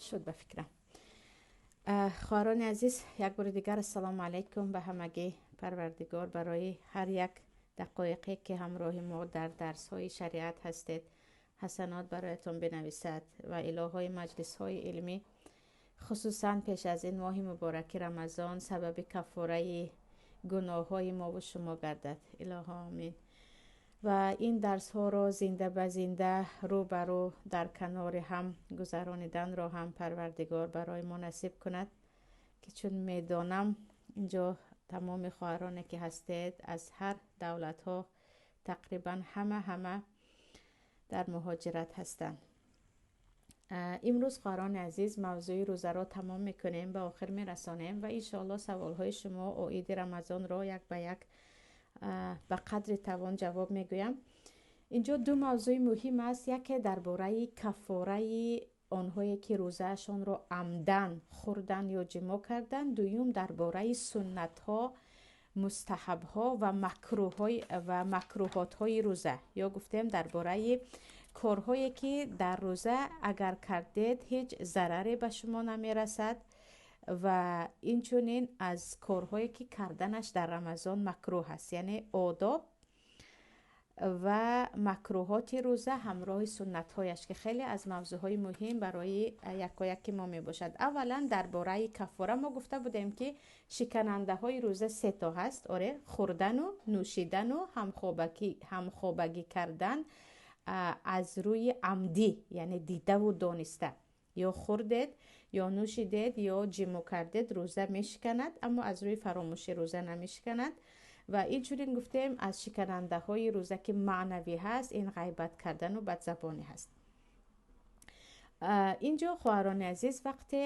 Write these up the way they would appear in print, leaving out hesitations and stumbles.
Шуд ба фикрам. Хоҳарони азиз, як бори дигар ассалому алайкум ба ҳамагӣ. Парвардигор барои ҳар як дақоиқе, ки ҳамроҳи мо дар дарсҳои шариат ҳастед, ҳасанот бароятон бинависад ва илоҳои маҷлисҳои илмӣ, хусусан пеш аз ин моҳи мубораки Рамазон, сабаби каффораи гуноҳҳои мову шумо гардад. Илоҳо омин. Ва ин дарсҳоро зинда ба зинда, рӯ ба рӯ, дар канори ҳам гузарониданро ҳам Парвардигор барои мо насиб кунад, ки чун медонам, инҷо тамоми хоҳароне, ки ҳастед, аз ҳар давлатҳо, тақрибан ҳама дар муҳоҷират ҳастанд. Имрӯз, хоҳарони азиз, мавзӯи рӯзаро тамом мекунем, ба охир мерасонем ва иншоалло саволҳои шумо оиди Рамазонро як ба як ба қадри тавон ҷавоб мегӯям. Инҷо ду мавзӯи муҳим аст. Яке дар бораи каффораи онҳое, ки рӯзаашонро амдан хӯрдан ё ҷимоъ карданд. Дуюм, дар бораи суннатҳо, мустаҳабҳо ва ва макрӯҳотҳои рӯза, ё гуфтем, дар бораи корҳое, ки дар рӯза агар кардед, ҳеҷ зараре ба шумо намерасад, ва инчунин аз корҳое, ки карданаш дар Рамазон макрӯҳ аст, яъне одоб ва макрӯҳоти рӯза ҳамроҳи суннатҳояш, ки хеле аз мавзӯъҳои муҳим барои якояки мо мебошад. Аввалан, дар бораи каффора мо гуфта будем, ки шиканандаҳои рӯза се то ҳаст, оре: хӯрдану нӯшидану ҳамхобагӣ кардан аз рӯи амдӣ, яъне дидаву дониста. Ё хӯрдед, ё нӯшидед, ё ҷимоъ кардед, рӯза мешиканад, аммо аз рӯи фаромӯшӣ рӯза намешиканад. Ва инчунин гуфтем, аз шиканандаҳои рӯза, ки маънавӣ ҳаст, ин ғайбат кардану бадзабонӣ ҳаст. Инҷо, хоҳарони азиз, вақте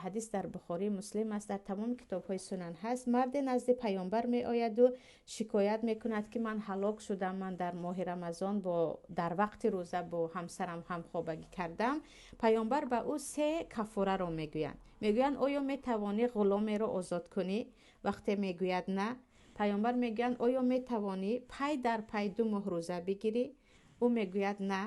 ҳадис дар Бухорӣ, Муслим аст, дар тамоми китобҳои сунан ҳаст, марде назди Паёмбар меояду шикоят мекунад, ки ман ҳалок шудам, ман дар моҳи Рамазон дар вақти рӯза бо ҳамсарам ҳамхобагӣ кардам. Паёмбар ба ӯ се каффораро мегӯянд. Мегӯянд: «Оё метавонӣ ғуломеро озод кунӣ?» Вақте мегӯяд «на», Паёмбар мегӯянд: «Оё метавонӣ пай дар пай 2 моҳ рӯза бигирӣ?» Ӯ мегӯяд: «На».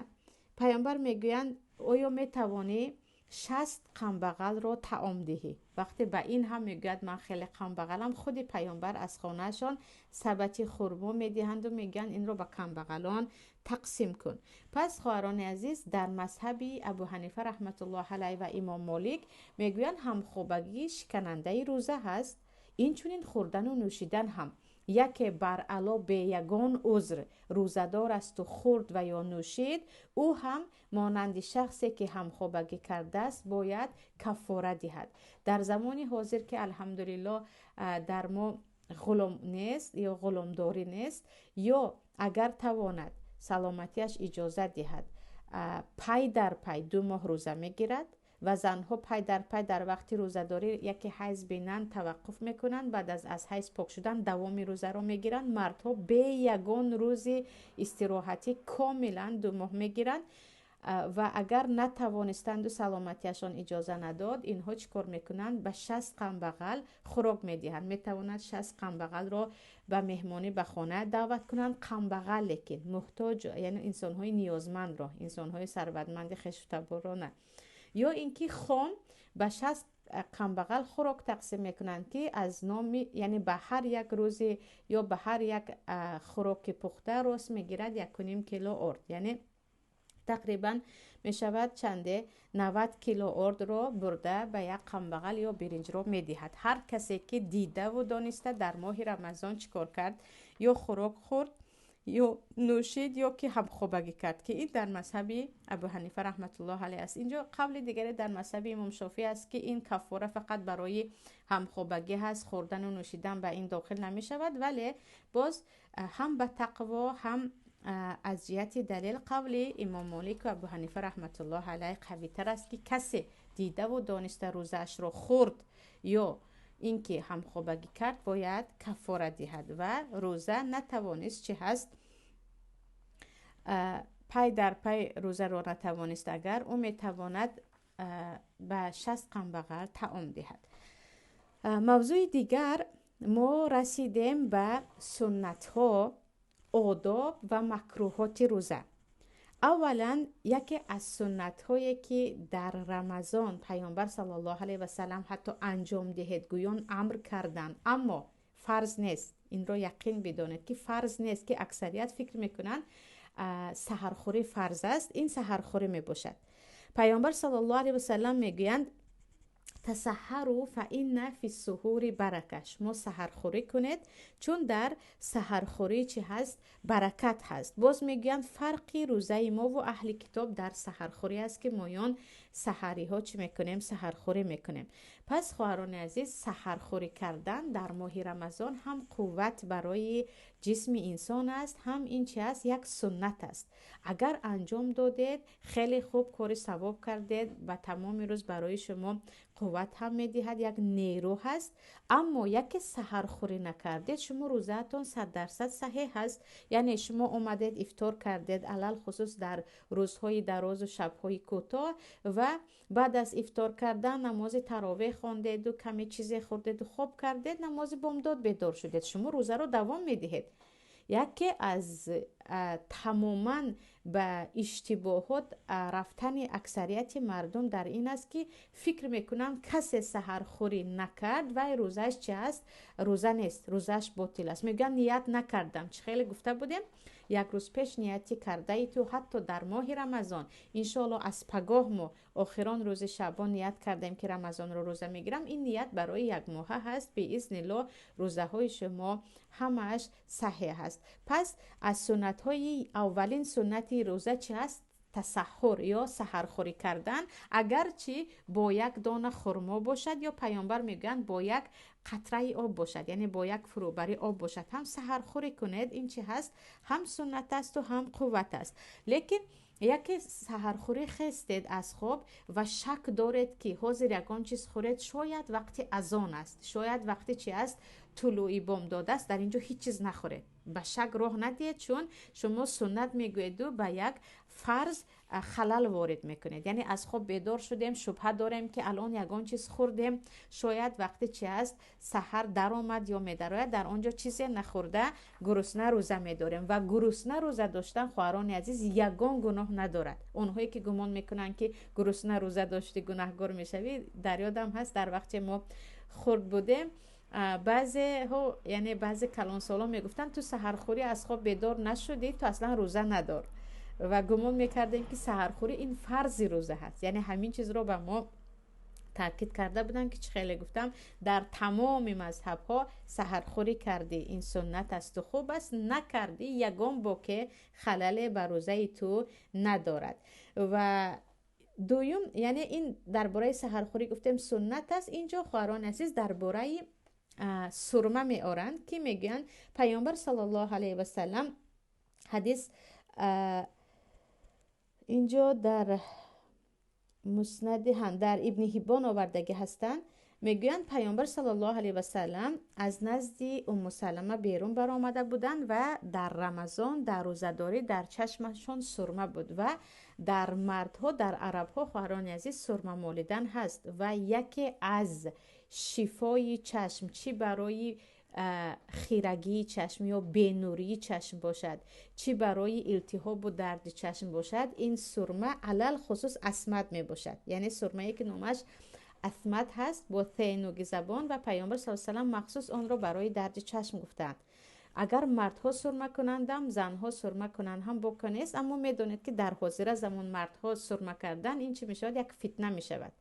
Паёмбар мегӯянд: «Оё метавонӣ 60 камбағалро таом диҳӣ?» Вақте ба ин ҳам мегӯяд: «Ман хеле камбағалам», худи Паёмбар аз хонаашон сабати хурмо медиҳанду мегӯянд: «Инро ба камбағалон тақсим кун». Пас, хоҳарони азиз, дар мазҳаби Абу Ҳанифа раҳматуллоҳ алайҳ ва Имом Молик мегӯянд, ҳамхобагӣ шиканандаи рӯза ҳаст, инчунин хӯрдану нӯшидан ҳам. Яке баръало бе ягон узр рӯзадор асту хӯрд ва ё нӯшид, ӯ ҳам монанди шахсе, ки ҳамхобагӣ кардааст, бояд каффора диҳад. Дар замони ҳозир, ки алҳамдулилло дар мо ғулом нест ё ғуломдорӣ нест, ё агар тавонад, саломатиаш иҷозат диҳад, пай дар пай 2 моҳ рӯза мегирад. Ва занҳо пай дар пай дар вақти рӯзадорӣ яке ҳайз бинанд, таваққуф мекунанд, баъд аз ҳайз пок шудан давоми рӯзаро мегиранд. Мардҳо бе ягон рӯзи истироҳатӣ комилан 2 моҳ мегиранд. Ва агар натавонистанду саломатиашон иҷоза надод, инҳо чӣ кор мекунанд? Ба 60 камбағал хӯрок медиҳанд. Метавонад 60 камбағалро ба меҳмонӣ ба хона даъват кунанд. Камбағал, лекин муҳтоҷ, яъне инсонҳои ниёзмандро, инсонҳои сарватманди хешутаборро на. Ё ин ки хом ба 60 камбағал хӯрок тақсим мекунанд, ки аз номи, яъне ба ҳар як рӯзи ё ба ҳар як хӯроки пухта рост мегирад 1,5 кило орд, яъне тақрибан мешавад чанде, 90 кило ордро бурда ба як камбағал ё биринҷро медиҳад. Ҳар касе, ки дидаву дониста дар моҳи Рамазон чӣ кор кард: ё хӯрок хӯрд, ё нӯшид, ё ки ҳамхобагӣ кард, ки ин дар мазҳаби Абу Ҳанифа раҳматуллоҳ алайҳ аст. Инҷо қавли дигаре дар мазҳаби Имом Шофӣ аст, ки ин каффора фақат барои ҳамхобагӣ ҳаст, хӯрдану нӯшидан ба ин дохил намешавад. Вале боз ҳам ба тақво, ҳам аз ҷиҳати далел қавли Имом Молику Абу Ҳанифа раҳматуллоҳ алайҳ қавитар аст, ки касе дидаву дониста рӯзаашро хӯрд ё ин ки ҳамхобагӣ кард, бояд каффора диҳад. Ва рӯза натавонист, чӣ ҳаст, пай дар пай рӯзаро натавонист агар, ӯ метавонад ба 60 камбағал таом диҳад. Мавзӯи дигар, мо расидем ба суннатҳо, одоб ва макрӯҳоти рӯза. Аввалан, яке аз суннатҳое, ки дар Рамазон Паёмбар саллаллоҳу алайҳи васалам ҳатто анҷом диҳед гӯён амр карданд, аммо фарз нест. Инро яқин бидонед, ки фарз нест, ки аксарият фикр мекунанд, саҳархӯрӣ фарз аст. Ин саҳархӯрӣ мебошад. Паёмбар саллаллоҳу алайҳи васалам мегӯянд: تسحروا فإن في السحور بركة. Шумо саҳархӯрӣ кунед, чун дар саҳархӯрӣ чӣ ҳаст? Баракат ҳаст. Боз мегӯянд, фарқи рӯзаи мову аҳли китоб дар саҳархӯрӣ аст, ки моён саҳариҳо чӣ мекунем? Саҳархӯрӣ мекунем. Пас, хоҳарони азиз, саҳархӯрӣ кардан дар моҳи Рамазон ҳам қувват барои ҷисми инсон аст, ҳам ин чи аст? Як суннат аст. Агар анҷом додед, хеле хуб, кори савоб кардед, ба тамоми рӯз барои шумо қувват ҳам медиҳад, як нерӯ ҳаст. Аммо яке саҳархӯрӣ накардед, шумо рӯзаатон 100% саҳеҳ ҳаст. Яъне шумо омадед, ифтор кардед, алалхусус дар рӯзҳои дарозу шабҳои кӯтоҳ, ва баъд аз ифтор кардан намози таровеҳ хондеду каме чизе хӯрдеду хоб кардед, намози бомдод бедор шудед, шумо рӯзаро давом медиҳед. Яке аз тамоман ба иштибоҳот рафтани аксарияти мардум дар ин аст, ки фикр мекунанд, касе саҳархӯрӣ накард, вай рӯзааш чи аст? Рӯза нест, рӯзааш ботил аст. Мегӯянд, ният накардам. Чӣ хеле гуфта будем, як рӯз пеш нияти кардаи ту, ҳатто дар моҳи Рамазон, иншоалло, аз пагоҳ мо охирон рӯзи шаъбон ният кардем, ки Рамазонро рӯза мегирам, ин ният барои як моҳа ҳаст. Биизнилло, рӯзаҳои шумо ҳамааш саҳеҳ аст. Пас аз суннатҳои, аввалин суннати рӯза чи ҳаст? Тасаҳҳур ё саҳархӯрӣ кардан, агарчи бо як дона хурмо бошад, ё Паёмбар мегӯянд, бо як қатраи об бошад, яъне бо як фурӯбари об бошад ҳам саҳархӯрӣ кунед. Ин чи ҳаст? Ҳам суннат асту ҳам қувват аст. Лекин яке саҳархӯрӣ хестед аз хоб ва шак доред, ки ҳозир ягон чиз хӯред, шояд вақти азон аст, шояд вақти чи аст, тулӯи бомдод аст, дар ин ҷо ҳеҷ чиз нахӯред, ба шак роҳ надиҳед, чун шумо суннат мегӯеду ба як фарз халал ворид мекунед. Яъне аз хоб бедор шудем, шубҳа дорем, ки алон ягон чиз хӯрдем, шояд вақти чи аст, саҳар даромад ё медарояд. Дар он ҷо чизе нахӯрда, гурусна рӯза медорем. Ва гурусна рӯза доштан, хоҳарони азиз, ягон гуноҳ надорад. Онҳое ки гумон мекунанд, ки гурусна рӯза доштӣ, гунаҳгор мешавӣ, дар ёдам ҳаст, дар вақте мо хурд будем, баъзеҳо, яъне баъзе калонсолон мегуфтанд: «Ту саҳархӯрӣ аз хоб бедор нашудӣ, ту аслан рӯза надор». Ва гумон мекардем, ки саҳархӯрӣ ин фарзи рӯза ҳаст. Яъне ҳамин чизро ба мо таъкид карда буданд, ки чӣ хеле гуфтам, дар тамоми мазҳабҳо саҳархӯрӣ кардӣ, ин суннат асту хуб аст, накардӣ, ягон боке, халале ба рӯзаи ту надорад. Ва дуюм, яъне ин дар бораи саҳархӯрӣ гуфтем, суннат аст. Инҷо, хоҳарони азиз, дар бораи сурма меоранд, ки мегӯянд, Паёмбар саллаллоҳу алайҳи васалам, ҳадис инҷо дар Муснади, дар Ибни Ҳиббон овардагӣ ҳастанд, мегӯянд, Паёмбар саллаллоҳу алайҳи васалам аз назди Уммусалама берун баромада буданд ва дар Рамазон, дар рӯзадорӣ, дар чашмашон сурма буд. Ва дар мардҳо, дар арабҳо, хоҳарони азиз, сурма молидан ҳаст ва яке аз шифои чашм, чӣ барои хирагии чашм ё бенурии чашм бошад, чӣ барои илтиҳобу дарди чашм бошад, ин сурма, алалхусус асмад мебошад, яъне сурмае ки номаш асмад ҳаст бо нӯги забон. Ва Паёмбар с салам махсус онро барои дарди чашм гуфтаанд. Агар мардҳо сурма кунандам, занҳо сурма кунанд ҳам бока нест. Аммо медонед, ки дар ҳозира замон мардҳо сурма кардан ин чӣ мешавад? Як фитна мешавад,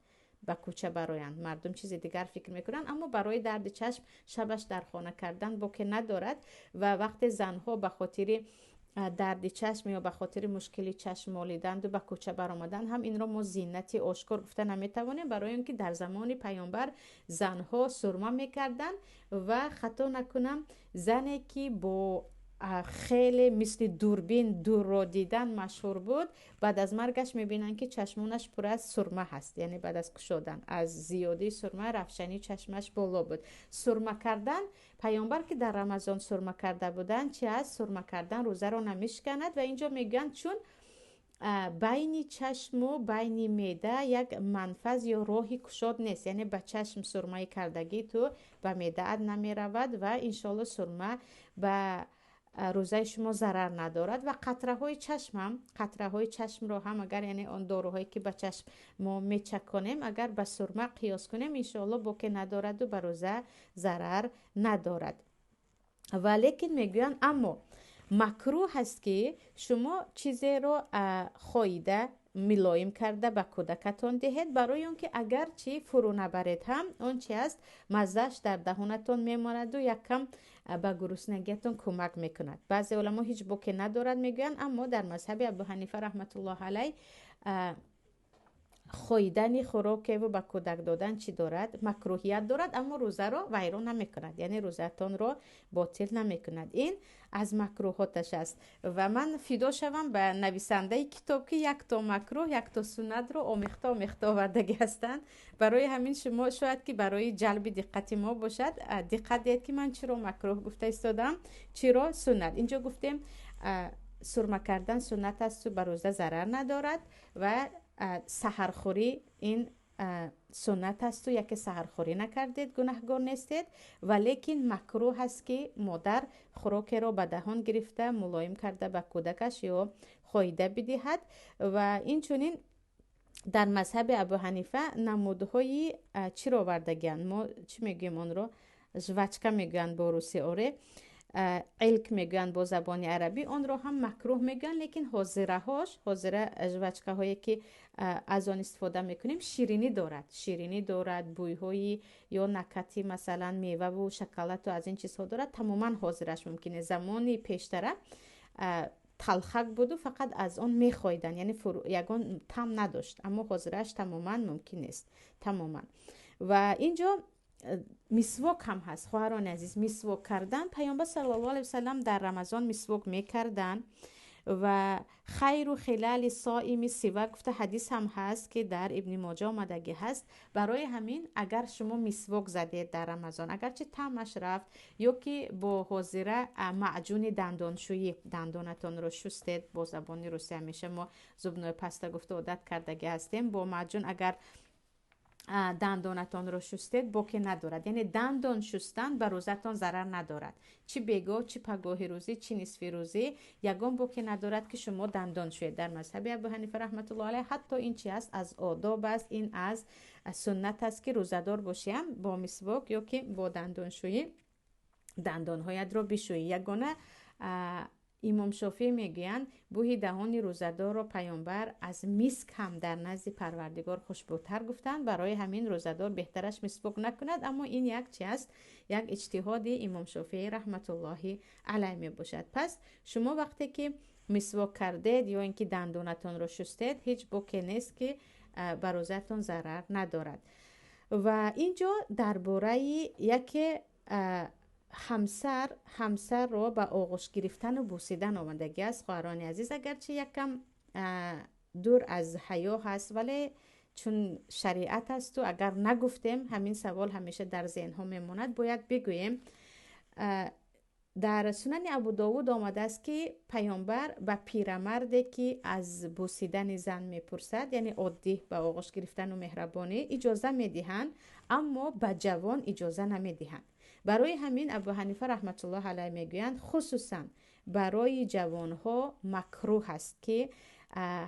ба кӯча бароянд, мардум чизи дигар фикр мекунанд. Аммо барои дарди чашм шабаш дар хона кардан боке надорад. Ва вақте занҳо ба хотири дарди чашм ё ба хотири мушкили чашм молиданду ба кӯча баромадан ҳам, инро мо зинати ошкор гуфта наметавонем, барои он ки дар замони Паёмбар занҳо сурма мекарданд. Ва хато накунам, зане ки бо хеле мисли дурбин дурро дидан машҳур буд, баъд аз маргаш мебинанд, ки чашмонаш пур аз сурма ҳаст, яъне баъд аз кушодан, аз зиёдии сурма равшании чашмаш боло буд. Сурма кардан, Паёмбар ки дар Рамазон сурма карда буданд, чи аст? Сурма кардан рӯзаро намешиканад. Ва инҷо мегӯянд, чун байни чашму байни меъда як манфаз ё роҳи кушод нест, яъне ба чашм сурмаи кардагии ту ба меъдаат намеравад. Ва иншоалло, сурма ба Рӯзаи шумо зарар надорад. Ва қатраҳои чашм ҳам, қатраҳои чашмро ҳам агар, яъне он доруҳое ки ба чашм мо мечаконем, агар ба сурма қиёс кунем, иншоалло боке надораду ба рӯза зарар надорад. Ва лекин мегӯянд, аммо макрӯҳ аст, ки шумо чизеро хоида, милоим карда ба кӯдакатон диҳед, барои он ки агарчи фурӯ набаред ҳам, он чи аст, маззааш дар даҳонатон мемонаду яккам ба гуруснагиятон кӯмак мекунад. Баъзе уламо ҳеҷ боке надорад мегӯянд, аммо дар мазҳаби Абӯҳанифа раҳматуллоҳ алай хоидани хӯрокеву ба кӯдак додан чӣ дорад? Макрӯҳият дорад, аммо рӯзаро вайрон намекунад, яъне рӯзаатонро ботил намекунад. Ин аз макрӯҳоташ аст. Ва ман фидо шавам ба нависандаи китоб, ки якто макрӯҳ, якто суннатро омехта омехта овардагӣ ҳастанд. Барои ҳамин шумо шояд ки барои ҷалби диққати мо бошад, диққат диҳед, ки ман чиро макрӯҳ гуфта истодам, чиро суннат. Инҷо гуфтем, сурма кардан суннат асту ба рӯза зарар надорад ва саҳархӯрӣ ин суннат асту яке саҳархӯрӣ накардед, гунаҳгор нестед. Ва лекин макрӯҳ аст, ки модар хӯрокеро ба даҳон гирифта, мулоим карда ба кӯдакаш ё хоида бидиҳад. Ва инчунин дар мазҳаби Абӯҳанифа намудҳои чиро овардагианд? Мо чӣ мегӯем онро? Жвачка мегӯянд бо русӣ, оре, илк мегӯянд бо забони арабӣ. Онро ҳам макрӯҳ мегӯянд, лекин ҳозираҳош, ҳозира жвачкаҳое ки аз он истифода мекунем, ширинӣ дорад, ширинӣ дорад, бӯйҳои ё накати, масалан, меваву шоколаду аз ин чизҳо дорад. Тамоман ҳозираш мумкин аст. Замони пештара талхак буду, фақат аз он мехоиданд, яъне ягон там надошт, аммо ҳозирааш тамоман мумкин нест, тамоман. Ва инҷо мисвок ҳам ҳаст, хоҳарони азиз. Мисвок кардан, Паёмбар саллаллоҳу алайҳи васаллам дар Рамазон мисвок мекарданд ва خير خلال الصائم السواك гуфта ҳадис ҳам ҳаст, ки дар Ибни Моҷа омадагӣ ҳаст. Барои ҳамин агар шумо мисвок задед дар Рамазон, агарчи таъмаш рафт, ё ки бо ҳозира маъҷуни дандоншӯӣ дандонатонро шустед, бо забони русӣ ҳамеша мо зубной паста гуфта одат кардагӣ ҳастем, бо маъҷун агар дандонатонро шустед, боке надорад. Яъне дандон шустан ба рӯзатон зарар надорад. Чӣ бегоҳ, чӣ пагоҳи рӯзӣ, чӣ нисфи рӯзӣ, ягон боке надорад, ки шумо дандон шӯед. Дар мазҳаби Абӯҳанифа раҳматуллоҳ алайҳ ҳатто ин чи аст? Аз одоб аст, ин аз суннат аст, ки рӯзадор бошиам, бо мисвок ё ки бо дандоншӯӣ дандонҳоятро бишӯӣ. Ягона Имом Шофеъ мегӯянд, бӯи даҳони рӯзадорро Паёмбар аз миск ҳам дар назди Парвардигор хушбӯтар гуфтанд. Барои ҳамин рӯзадор беҳтараш мисвок накунад. Аммо ин як чи аст? Як иҷтиҳоди Имом Шофеъи раҳматуллоҳи алайҳ мебошад. Пас шумо вақте ки мисвок кардед ё ин ки дандонатонро шустед, ҳеҷ боке нест, ки ба рӯзатон зарар надорад. Ва инҷо дар бораи яке ҳамсарро ба оғӯш гирифтану бусидан омадагӣ аст, хоҳарони азиз. Агарчи якам дур аз ҳаё ҳаст, вале чун шариат асту агар нагуфтем, ҳамин савол ҳамеша дар зеҳнҳо мемонад, бояд бигӯем. Дар Сунани Абудовуд омадааст, ки Паёмбар ба пирамарде, ки аз бусидани зан мепурсад, яъне оддӣ ба оғӯш гирифтану меҳрабонӣ, иҷоза медиҳанд, аммо ба ҷавон иҷоза намедиҳанд. Барои ҳамин Абӯҳанифа раҳматуллоҳ алайҳ мегӯянд, хусусан барои ҷавонҳо макрӯҳ аст, ки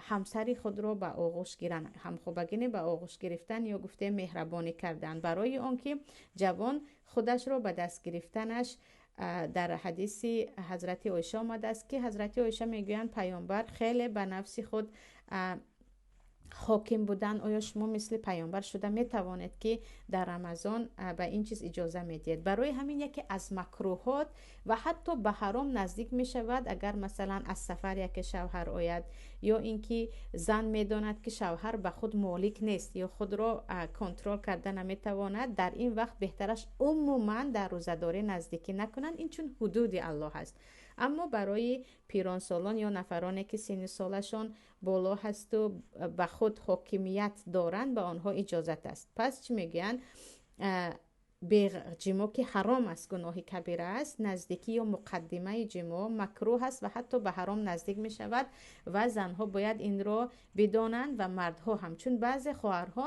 ҳамсари худро ба оғӯш гиранд, ҳамхобагине ба оғӯш гирифтан ё гуфтем меҳрабонӣ кардан, барои он ки ҷавон худашро ба даст гирифтанаш. Дар ҳадиси ҳазрати Оиша омадааст, ки ҳазрати Оиша мегӯянд, Паёмбар хеле ба нафси худ ҳоким буданд. Оё шумо мисли Паёмбар шуда метавонед, ки дар Рамазон ба ин чиз иҷоза медиҳед? Барои ҳамин яке аз макрӯҳот ва ҳатто ба ҳаром наздик мешавад, агар масалан аз сафар яке шавҳар ояд ё ин ки зан медонад, ки шавҳар ба худ молик нест ё худро контрол карда наметавонад, дар ин вақт беҳтараш умуман дар рӯзадорӣ наздикӣ накунанд. Ин чун ҳудуди Аллоҳ аст. Аммо барои пиронсолон ё нафароне, ки синни солашон боло ҳасту ба худ ҳокимият доранд, ба онҳо иҷозат аст. Пас чӣ мегӯянд? Беҷимоъ, ки ҳаром аст, гуноҳи кабира аст, наздикӣ ё муқаддимаи ҷимоъ макрӯҳ аст ва ҳатто ба ҳаром наздик мешавад. Ва занҳо бояд инро бидонанд ва мардҳо ҳам, чун баъзе хоҳарҳо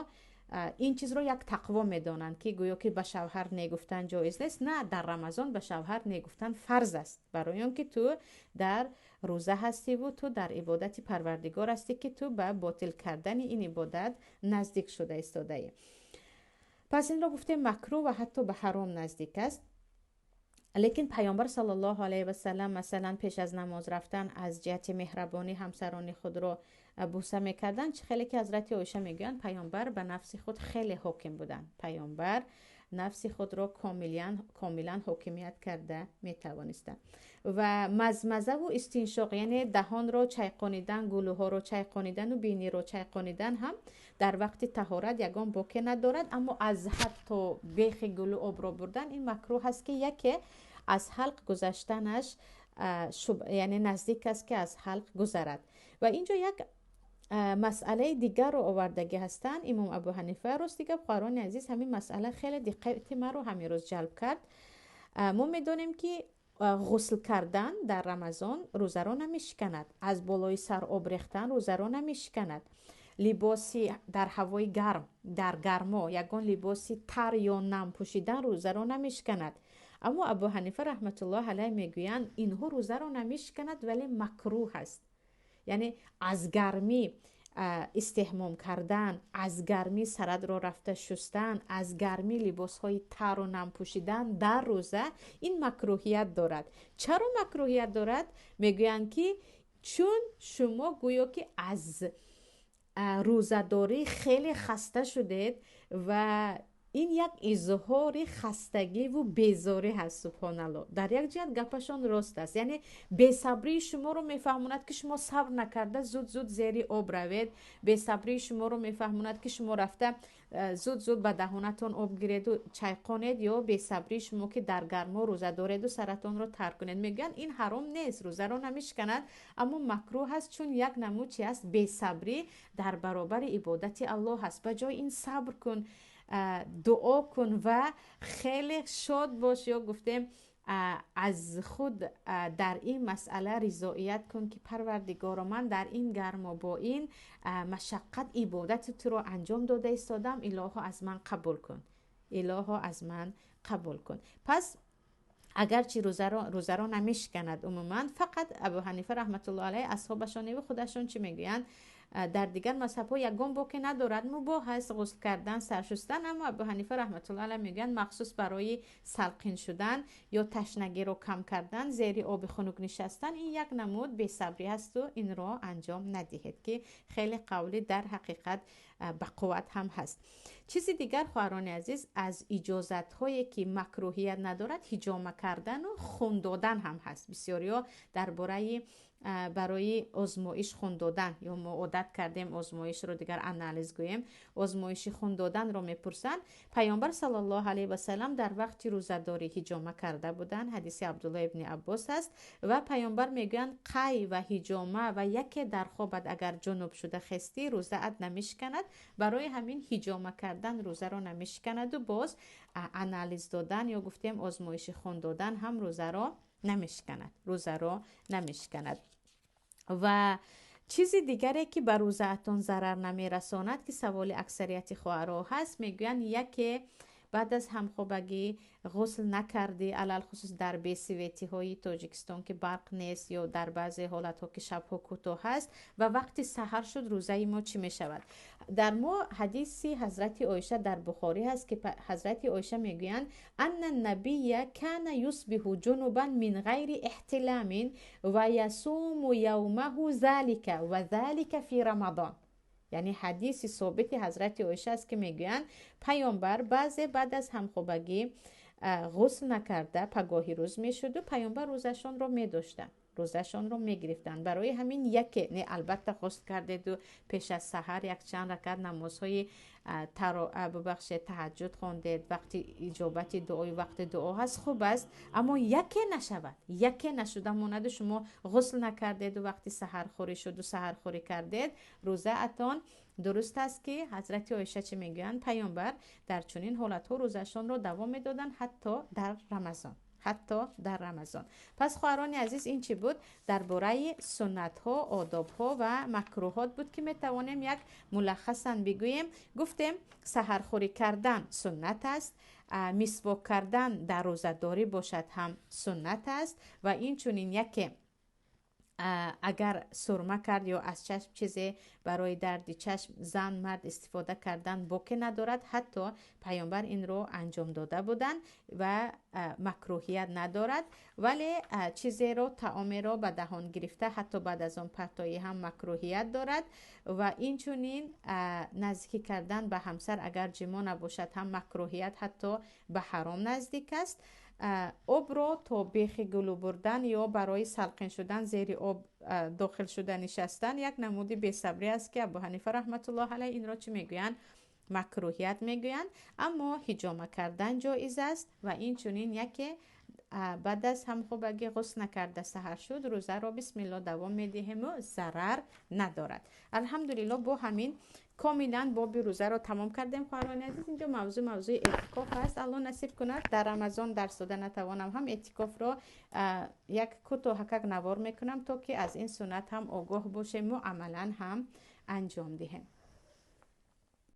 Ин чизро як тақво медонанд, ки гӯё ки ба шавҳар не гуфтан ҷоиз нест. На, дар Рамазон ба шавҳар не гуфтан фарз аст, барои он ки ту дар рӯза ҳастиву ту дар ибодати Парвардигор ҳастӣ, ки ту ба ботил кардани ин ибодат наздик шуда истодаӣ. Пас инро гуфтем, макрӯҳ ва ҳатто ба ҳаром наздик аст. Лекин Паёмбар саллаллоҳу алайҳи васалам, масалан, пеш аз намоз рафтан аз ҷиҳати меҳрабонӣ ҳамсарони худро бӯса мекарданд. Чӣ хеле ки ҳазрати Оиша мегӯянд, Паёмбар ба нафси худ хеле ҳоким буданд, Паёмбар нафси худро комилан ҳокимият карда метавонистанд. Ва мазмазаву истиншоқ, яъне даҳонро чайқонидан, гулӯҳоро чайқонидану биниро чайқонидан ҳам дар вақти таҳорат ягон боке надорад. Аммо аз ҳатто бехи гулӯ обро бурдан, ин макрӯҳ аст, ки яке аз ҳалқ гузаштанаш, яъне наздик аст, ки аз ҳалқ гузарад. Ва инҷо як масъалаи дигарро овардагӣ ҳастанд имом Абу Ҳанифа. Рости гап, хоҳарони азиз, ҳамин масъала хеле диққати маро ҳамин рӯз ҷалб кард. Мо медонем, ки ғусл кардан дар Рамазон рӯзаро намешиканад, аз болои сар об рехтан рӯзаро намешиканад, либоси дар ҳавои гарм, дар гармо ягон либоси тар ё нам пӯшидан рӯзаро намешиканад. Аммо Абу Ҳанифа раҳматуллоҳ алайҳ мегӯянд, инҳо рӯзаро намешиканад, вале макрӯҳ аст. Яъне аз гармӣ истеҳмом кардан, аз гармӣ сарадро рафта шустан, аз гармӣ либосҳои тару нам пӯшидан дар рӯза, ин макрӯҳият дорад. Чаро макрӯҳият дорад? Мегӯянд, ки чун шумо гӯё ки аз рӯзадорӣ хеле хаста шудед ва ин як изҳори хастагиву безорӣ ҳаст. Субҳоналло, дар як ҷиҳат гапашон рост аст. Яъне бесабрии шуморо мефаҳмонад, ки шумо сабр накарда зуд зуд зери об равед, бесабрии шуморо мефаҳмонад, ки шумо рафта зуд зуд ба даҳонатон об гиреду чайқонед, ё бесабрии шумо, ки дар гармо рӯза дореду саратонро тар кунед. Мегӯянд, ин ҳаром нест, рӯзаро намешиканад, аммо макрӯҳ аст, чун як намуд чи аст? Бесабрӣ дар баробари ибодати Аллоҳ аст. Ба ҷои ин сабр кун, дуо кун ва хеле шод бош, ё гуфтем, аз худ дар ин масъала ризоият кун, ки Парвардигоро, ман дар ин гармо бо ин машаққат ибодати туро анҷом дода истодам, илоҳо, аз ман қабул кун, илоҳо, аз ман қабул кун. Пас агарчи рӯзаро намешиканад умуман, фақат Абу Ҳанифа раҳматуллоҳ алайҳ, асҳобашоневу худашон чӣ мегӯянд? Дар дигар мазҳабҳо ягон боке надорад, мубоҳ аст ғусл кардан, сар шустан. Аммо Абу Ҳанифа раҳматуллоҳ алайҳ мегӯянд, махсус барои салқин шудан ё ташнагиро кам кардан зери оби хунук нишастан, ин як намуд бесабрӣ ҳасту инро анҷом надиҳед, ки хеле қавли дар ҳақиқат бақувват ҳам ҳаст. Чизи дигар, хоҳарони азиз, аз иҷозатҳое ки макрӯҳият надорад, ҳиҷома кардану хун додан ҳам ҳаст. Бисёриҳо дар бораи барои озмоиш хун додан, ё мо одат кардем озмоишро дигар анализ гӯем, озмоиши хун доданро мепурсанд. Паёмбар саллаллоҳу алайҳи васалам дар вақти рӯзадорӣ ҳиҷома карда буданд. Ҳадиси Абдулло ибни Аббос аст. Ва Паёмбар мегӯянд, қай ва ҳиҷома ва яке дар хобат агар ҷунуб шуда хестӣ, рӯзаат намешиканад. Барои ҳамин ҳиҷома кардан рӯзаро намешиканаду боз анализ додан ё гуфтем озмоиши хун додан ҳам рӯзаро намешиканад, рӯзаро намешиканад. Ва чизи дигаре, ки ба рӯзаатон зарар намерасонад, ки саволи аксарияти хоҳарҳо ҳаст, мегӯянд, яке баъд аз ҳамхобагӣ ғусл накардӣ, алалхусус дар бесветиҳои Тоҷикистон, ки барқ нест, ё дар баъзе ҳолатҳо, ки шабҳо кӯтоҳ ҳаст, ва вақти саҳар шуд, рӯзаи мо чӣ мешавад? Дар мо ҳадиси ҳазрати Оиша дар Бухорӣ ҳаст, ки ҳазрати Оиша мегӯянд: أن النبي كان يصبح جنبا من غير احتلام ويصوم يومه ذلك وذلك في رمضان. Яъне ҳадиси собити ҳазрати Оиша аст, ки мегӯянд, Паёмбар баъзе баъд аз ҳамхобагӣ ғусл накарда пагоҳи рӯз мешуду Паёмбар рӯзашонро медоштанд, рӯзашонро мегирифтанд. Барои ҳамин яке не, албатта, ғусл кардеду пеш аз саҳар якчанд ракат намозҳои, бубахшед, таҳаҷҷуд хондед, вақти иҷобати дуои вақти дуо ҳаст, хуб аст. Аммо яке нашавад, яке нашуда монаду шумо ғусл накардеду вақти саҳархӯрӣ шуду саҳархӯрӣ кардед, рӯзаатон дуруст аст, ки ҳазрати Оиша чӣ мегӯянд? Паёмбар дар чунин ҳолатҳо рӯзашонро давом медоданд, ҳатто дар Рамазон. Ҳатто дар Рамазон. Пас, хоҳарони азиз, ин чӣ буд? Дар бораи суннатҳо, одобҳо ва макрӯҳот буд, ки метавонем як мулаххасан бигӯем. Гуфтем, саҳархӯрӣ кардан суннат аст, мисвок кардан дар рӯзадорӣ бошад ҳам суннат аст ва инчунин яке агар сурма кард ё аз чашм чизе барои дарди чашм, зан, мард истифода кардан боке надорад. Ҳатто Паёмбар инро анҷом дода буданд ва макрӯҳият надорад. Вале чизеро, таомеро ба даҳон гирифта, ҳатто баъд аз он партоӣ ҳам макрӯҳият дорад ва инчунин наздикӣ кардан ба ҳамсар, агар ҷимо набошад ҳам макрӯҳият, ҳатто ба ҳаром наздик аст. Обро то бехи гулӯ бурдан ё барои салқин шудан зери об дохил шуда нишастан як намуди бесабрӣ аст, ки Абу Ҳанифа раҳматуллоҳ алайҳ инро чӣ мегӯянд? Макрӯҳият мегӯянд. Аммо ҳиҷома кардан ҷоиз аст ва инчунин яке баъд аз ҳамхобагӣ ғусл накарда саҳар шуд, рӯзаро бисмилло давом медиҳему зарар надорад. Алҳамдулилло, бо ҳамин комилан боби рӯзаро тамом кардем. Хоҳарони азиз, инҷо мавзӯъ мавзӯи эътикоф аст. Алло насиб кунад, дар Рамазон дарс дода натавонам ҳам, эътикофро як кӯтоҳакак навор мекунам, то ки аз ин суннат ҳам огоҳ бошему амалан ҳам анҷом диҳем.